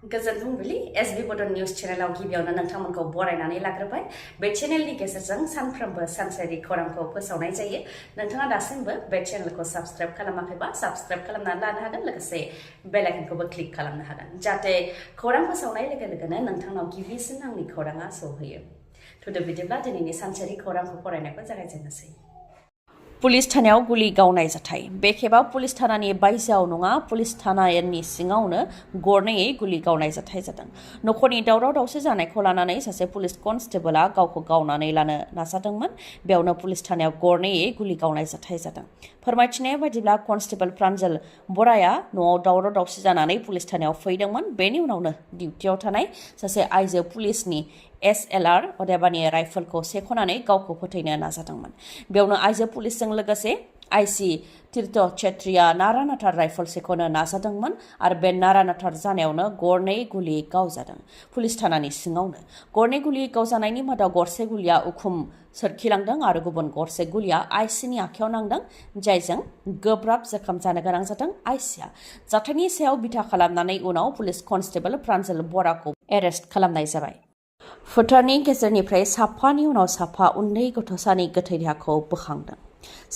गोजोन फुंबिलि एसबि बड निउज चेनेलाव गिबियावनो नोंथांमोनखौ बरायनानै लाग्रोबाय बे चेनेलनि गेजेरजों सानफ्रोमबो सानसेयारि खौरांखौ फोसावनाय जायो नोंथाङा दासिमबो बे चेनेलखौ साबस्क्राइब खालामाखैबा साबस्क्राइब खालामनानै लानो हागोन लोगोसे बेल आइकनखौबो क्लिक खालामनो हागोन जाहाथे खौरां फोसावनाय लोगो लोगोनो नोंथांनाव गिबिसिन आंनि खौराङा सौहैयो थुदो बिदिब्ला दिनैनि सानसेयारि खौरांखौ फरायनायखौ जागायजेननोसै पुलिस थानायाव गुलि गावनाय जाथाय बे खेबाव पुलिस थानानि बायजोआव नङा पुलिस थानानि सिङावनो गरनैयै गुलि गावनाय जाथाय जादों नखरनि दावराव दावसि जानायखौ लानानै सासे पुलिस कनस्टेबलआ गावखौ गावनानै लानो नाजादोंमोन बेयावनो पुलिस थानायाव गरनैयै गुलि गावनाय जाथाय जादों फोरमायथिनाय बायदिब्ला कनस्टेबल प्रान्जल बराया न'आव दावराव दावसि जानानै पुलिस थानायाव फैदोंमोन बेनि उनावनो डिउटियाव थानाय सासे आइजो पुलिसनि SLR अदेबानि राइफलखौ सेख'नानै गावखौ फोथैनो नाजादोंमोन बेयावनो आइजो पुलिसजों लोगोसे आइसि तीर्थ छेत्रीया नारानाथार राइफल सेख'नो नाजादोंमोन आरो बे नारानाथार जानायावनो गरनै गुलि गावजादों पुलिस थानानि सिङावनो गरनै गुलि गावजानायनि मादाव गरसे गुलिया उखुम सोरखिलांदों आरो गुबुन गरसे गुलिया आइसिनि आखायाव नांदों जायजों गोब्राब जोखोम जानो गोनां जादों आइसिया जाथायनि सायाव बिथा खालामनानै उनाव पुलिस कनस्टेबल प्रान्जल बराखौ एरेस्ट खालामनाय जाबाय फोथारनि गेजेरनिफ्राय साफानि उनाव साफा उन्दै गथ'सानि गोथै देहाखौ बोखांदों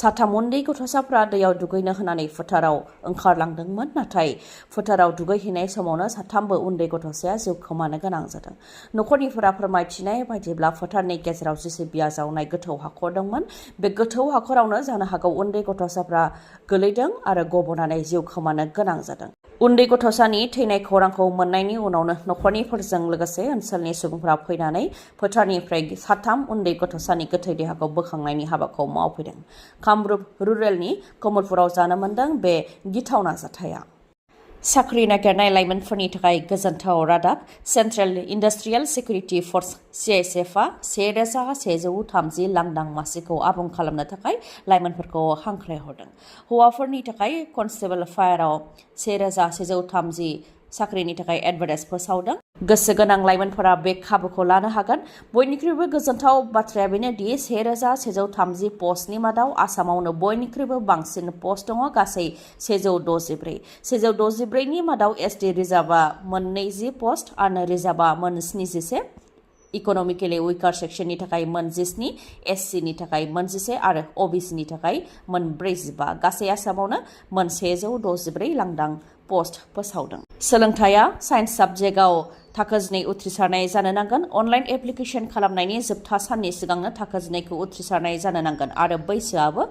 साथाम उन्दै गथ'साफ्रा दैयाव दुगैनो होनानै फोथाराव ओंखारलांदोंमोन नाथाय फोथाराव दुगैहैनाय समावनो साथामबो उन्दै गथ'साया जिउ खोमानो गोनां जादों नखरनिफोरा फोरमायथिनाय बायदिब्ला फोथारनि गेजेराव जेसिबिया जावनाय गोथौ हाखर दंमोन बे गोथौ हाखरावनो जानो हागौ उन्दै गथ'साफ्रा गोलैदों आरो गबनानै जिउ खोमानो गोनां जादों उन्दै गथ'सानि थैनाय खौरांखौ मोननायनि उनावनो नखरनिफोरजों लोगोसे ओनसोलनि सुबुंफोरा फैनानै फोथारनिफ्राय साथाम उन्दै गथ'सानि गोथै देहाखौ बोखांनायनि हाबाखौ मावफैदों कामरुप रुरेलनि कमलपुराव जानो मोनदों बे गिथावना जाथाया साख्रि नागिरनाय लाइमोनफोरनि थाखाय गोजोनथाव रादाब सेन्ट्रेल इन्डास्ट्रियेल सिकिउरिटि फर्स CISFआ 1130 लांदां मासिखौ आबुं खालामनो थाखाय लाइमोनफोरखौ हांख्रायहरदों हौवाफोरनि थाखाय कनस्टेबल फायाराव 1130 साख्रिनि थाखाय एडभार्टाइज फोसावदों गोसो गोनां लाइमोनफोरा बे खाबुखौ लानो हागोन बयनिख्रुइबो गोजोनथाव बाथ्राया बेनोदि 1130 पस्टनि मादाव आसामावनो बयनिख्रुइबो बांसिन पस्ट दङ गासै 164 नि मादाव ST रिजार्भआ 20 पस्ट आरो रिजार्भआ 77 इकनमिकेलि उइकार सेक्सननि थाखाय 17 SC नि थाखाय 11 आरो OBC नि थाखाय 45 गासै आसामावनो 164 लांदां पस्ट फोसावदों सोलोंथाया साइन्स साबजेक्टआव थाखो 2 उथ्रिसारनाय जानो नांगोन अनलाइन एप्लिकेशन खालामनायनि जोबथा साननि सिगांनो थाखो 2खौ उथ्रिसारनाय जानो नांगोन आरो बैसोआबो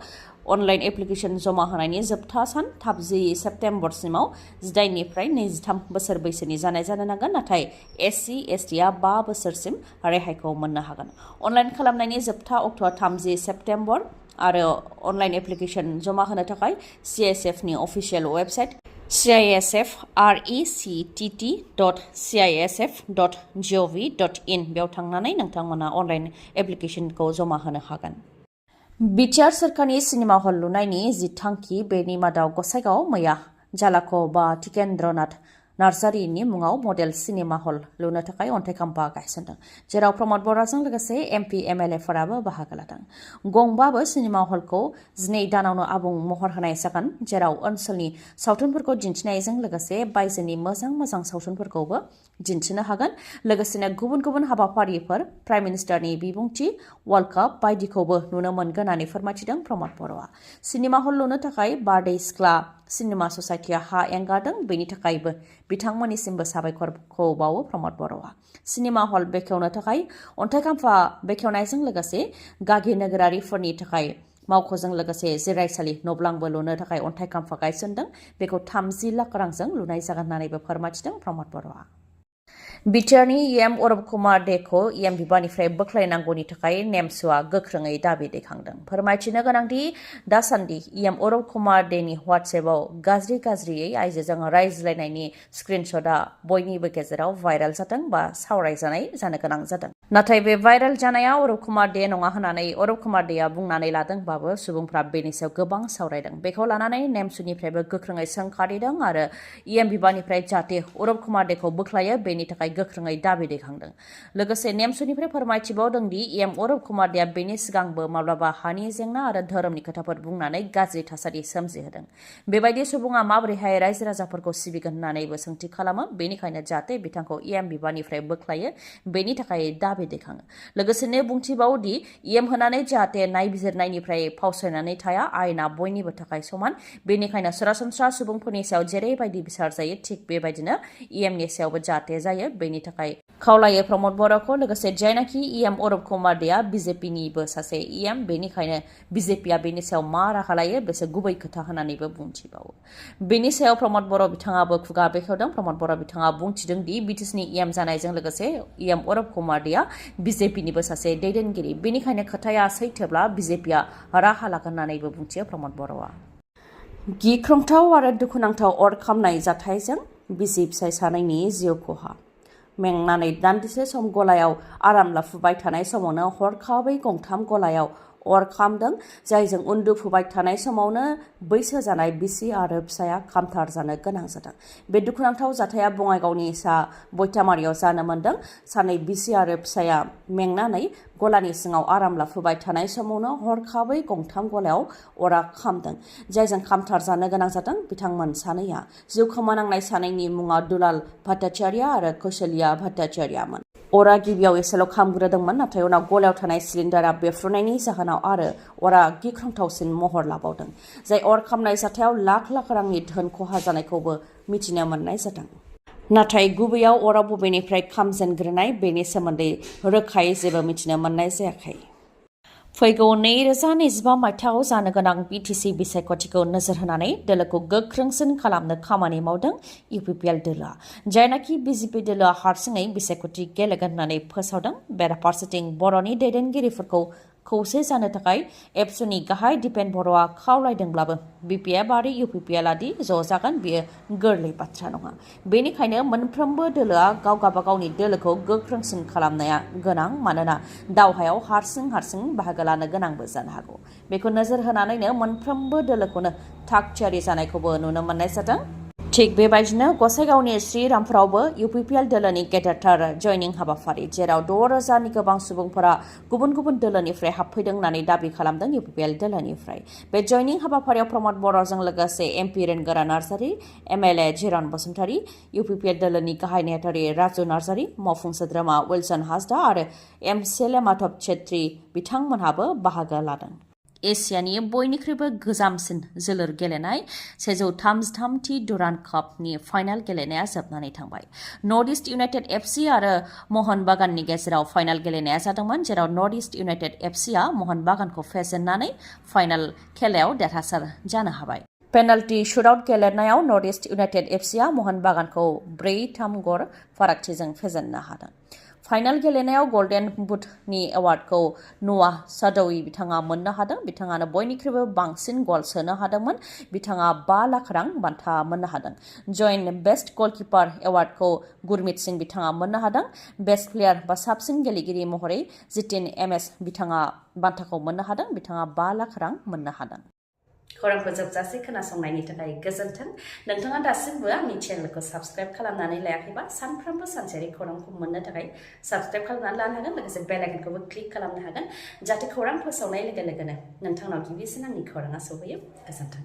अनलाइन एप्लिकेशन जमा होनायनि जोबथा सान 30 सेप्तेम्बरसिमाव 18 निफ्राय 23 बोसोर बैसोनि जानाय जानो नांगोन नाथाय SC STआ 5 बोसोरसिम रेहायखौ मोननो हागोन अनलाइन खालामनायनि जोबथा अक्ट'आ 30 सेप्तेम्बर आरो अनलाइन एप्लिकेशन जमा होनो थाखाय CISFनि अफिसियेल वेबसाइट cisfrect.cisf.gov.in बेयाव थांनानै नोंथांमोना अनलाइन एप्लिकेशनखौ जमा होनो हागोन BTR सोरखारनि सिनेमा हल लुनायनि जि थांखि बेनि मादाव गसाइगाव मैया जालाख' बा टिकेन्द्रनाथ नार्जारिनि मुङाव मडेल सिनेमा हल लुनो थाखाय अन्थाइ खाम्फा गायसनदों जेराव प्रमद बराजों लोगोसे MP MLA फोराबो बाहागो लादों गंबाबो सिनेमा हलखौ 12 दानावनो आबुं महर होनाय जागोन जेराव ओनसोलनि सावथुनफोरखौ दिन्थिनायजों लोगोसे बायजोनि मोजां सावथुनफोरखौबो दिन्थिनो हागोन लोगोसेनो गुबुन गुबुन हाबाफारिफोर प्राइम मिनिस्टारनि बिबुंथि वर्ल्ड काप बायदिखौबो नुनो मोनगोन होननानै फोरमायथिदों प्रमद बर'आ सिनेमा हल लुनो थाखाय बारदै सिख्ला सिनेमा ससाइटिया हा एंगारदों बेनि थाखायबो बिथांमोननिसिमबो साबायखरखौ बावो प्रमद बर'आ सिनेमा हल बेखेवनो थाखाय अन्थाइ खाम्फा बेखेवनायजों लोगोसे गागि नोगोरारिफोरनि थाखाय मावख'जों लोगोसे जिरायसालि न'ब्लांबो लुनो थाखाय अन्थाइ खाम्फा गायसनदों बेखौ 30 लाख रांजों लुनाय जागोन होननानैबो फोरमायथिदों प्रमद बर'आ BTRनि अरब कुमार देखौ बिबाननिफ्राय बोख्लायनांगौनि थाखाय नेमसुआ गोख्रोङै दाबि दैखांदों फोरमायथिनो गोनांदि दासान्दि अरब कुमार देनि WhatsAppआव गाज्रियै आइजोजों रायज्लायनायनि स्क्रिनशटआ बयनिबो गेजेराव भाइरेल जादों बा सावरायजानाय जानो गोनां जादों नाथाय बे भाइरेल जानाया अरुप कुमार दे नङा होननानै अरुप कुमार देआ बुंनानै लादोंबाबो सुबुंफ्रा बेनि सायाव गोबां सावरायदों। बेखौ लानानै नेमसुनिफ्रायबो गोख्रोङै सोंखारिदों आरो इएम बिबाननिफ्राय जाहाथे अरुप कुमार देखौ बोख्लायो बेनि थाखाय गोख्रोङै दाबि दैखांदों। लोगोसे नेमसुनिफ्राय फोरमायथिबावदों दि इएम अरुप कुमार देआ बेनि सिगांबो माब्लाबा हानि जेंना आरो धोरोमनि खोथाफोर बुंनानै गाज्रि थासारि सोमजिहोदों। बेबायदि सुबुङा माबोरैहाय रायजो राजाफोरखौ सिबिगोन होननानैबो सोंथि खालामो। बेनिखायनो जाहाथे बिथांखौ इएम बिबाननिफ्राय बोख्लायो बेनि थाखाय दाबि दैखाङो। लोगोसेनो बुंथिबावो दि इएम होनानै जाहाथे नायबिजिरनायनिफ्राय फावसायनानै थाया। आयेना बयनिबो थाखाय समान। बेनिखायनो सरासनस्रा सुबुंफोरनि सायाव जेरैबायदि बिसार जायो थिग बेबायदिनो इएमनि सायावबो जाहाथे जायो बेनि थाखाय खावलायो प्रमद बर'खौ। लोगोसे जायनाखि इएम अरुप कुमार देआ बिजेपिनिबो सासे इएम बेनिखायनो बिजेपिआ बेनि सायाव मा राहा लायो बेसो गुबै खोथा होननानैबो बुंथिबावो। बेनि सायाव प्रमद बर' बिथाङाबो खुगा बेखेवदों। प्रमद बर' बिथाङा बुंथिदों दि बिटिसिनि इएम जानायजों लोगोसे इएम अरुप कुमार देआ बिजेपिनिबो सासे दैदेनगिरि। बेनिखायनो खोथाया सैथोब्ला बिजेपिआ राहा लागोन होननानैबो बुंथियो प्रमद बर'आ। गिख्रंथाव आरो दुखुनांथाव अर खामनाय जाथायजों बिसि फिसाय सानैनि जिउ खहा। मेंनानै दान्दिसे सम गलायाव आराम लाफुबाय थानाय समावनो हरखाबै गंथाम गलायाव अर खामदों। जायजों उन्दुफुबाय थानाय समावनो बैसो जानाय बिसि आरो फिसाया खामथार जानो गोनां जादों। बे दुखुनांथाव जाथाया बङाइगावनि सा बयतामारियाव जानो मोन्दों। सानै बिसि आरो फिसाया मेंनानै गलानि सिङाव आराम लाफुबाय थानाय समावनो हरखाबै गंथाम गलायाव अरा खामदों। जायजों खामथार जानो गोनां जादों। बिथांमोन सानैया जिउ खोमानांनाय सानैनि मुङा दुलाल भट्टाचार्य आरो कौशल्या भट्टाचार्यमोन। अरा गिबियाव एसेल' खामग्रोदोंमोन नाथाय उनाव गलायाव थानाय सिलिन्डारा बेफ्रुनायनि जाहोनाव आरो अरा गिख्रंथावसिन महर लाबावदों। जाय अर खामनाय जाथायाव लाख लाख रांनि धोन खहा जानायखौबो मिथिनो मोननाय जादों। नाथाय गुबैयाव अरा बबेनिफ्राय खामजेनग्रोनाय बेनि सोमोन्दै रोखायै जेबो मिथिनो मोननाय जायाखै। फैगौ 2025 मायथाइयाव जानो गोनां बिटिसि बिसायख'थिखौ नोजोर होनानै दोलोखौ गोख्रोंसिन खालामनो खामानि मावदों UPPL दोलोआ। जायनाखि बिजेपि दोलोआ हारसिङै बिसायख'थि गेलेगोन होननानै फोसावदों। बेराफारसेथिं बर'नि दैदेनगिरिफोरखौ खौसे जानो थाखाय एबसुनि गाहाय दिपेन बर'आ खावलायदोंब्लाबो BPF आरो UPPL आदि ज' जागोन बेयो गोरलै बाथ्रा नङा। बेनिखायनो मोनफ्रोमबो दोलोआ गाव गावबागावनि दोलोखौ गोख्रोंसिन खालामनाया गोनां। मानोना दावहायाव हारसिं बाहागो लानो गोनांबो जानो हागौ। बेखौ नोजोर होनानैनो मोनफ्रोमबो दोलोखौनो थाग थियारि जानायखौबो नुनो मोननाय जादों। थिग बेबायदिनो गसाइगावनि श्रीरामपुरावबो UPPL दोलोनि गेदेरथार जयनिं हाबाफारि जेराव 6,000नि गोबां सुबुंफोरा गुबुन गुबुन दोलोनिफ्राय हाबफैदों होननानै दाबि खालामदों UPPL दोलोनिफ्राय। बे जयनिं हाबाफारियाव प्रमद बर'जों लोगोसे MP रेनगोरा Narzary, MLA जिरन Basumatary, UPPL दोलोनि गाहाय नेहाथारि राजु नार्जारी, मावफुं सोद्रोमा विल्सन हासदा आरो MCLA माधव छेत्री बिथांमोनहाबो बाहागो लादों। एसियानि बयनिख्रुइबो गोजामसिन जोलुर गेलेनाय 133थि डुरान्ड कापनि फाइनाल गेलेनाया जोबनानै थांबाय। नर्थ इस्ट इउनाइटेड FC आरो महन बागाननि गेजेराव फाइनाल गेलेनाया जादोंमोन। जेराव नर्थ इस्ट इउनाइटेड FCआ महन बागानखौ फेजेननानै फाइनाल खेलायाव देरहासार जानो हाबाय। पेनाल्टि शुटआउट गेलेनायाव नर्थ इस्ट इउनाइटेड FCआ महन बागानखौ 4-3 गल फारागथिजों फेजेननो हादों। फाइनाल गेलेनायाव गल्डेन बुटनि एवार्डखौ न'आ सादवी बिथाङा मोननो हादों। बिथाङानो बयनिख्रुइबो बांसिन गल सोनो हादोंमोन। बिथाङा 5 लाख रां बान्था मोननो हादों। जयन्ट बेस्ट गलकिपार एवार्डखौ गुरमित सिंह बिथाङा मोननो हादों। बेस्ट प्लेयार बा साबसिन गेलेगिरि महरै जितिन MS बिथाङा बान्थाखौ मोननो हादों। बिथाङा 5 लाख रां मोननो हादों। खौरांखौ जोबजासे खोनासंनायनि थाखाय गोजोन्थों। नोंथाङा दासिमबो आंनि चेनेलखौ साबस्क्राइब खालामनानै लायाखैबा सानफ्रोमबो सानसेनि खौरांखौ मोननो थाखाय साबस्क्राइब खालामनानै लानो हागोन। लोगोसे बेल आइकनखौबो क्लिक खालामनो हागोन जाहाथे खौरां फोसावनाय लोगो लोगोनो नोंथांनाव गिबिसिन आंनि खौराङा सौहैयो। गोजोन्थों।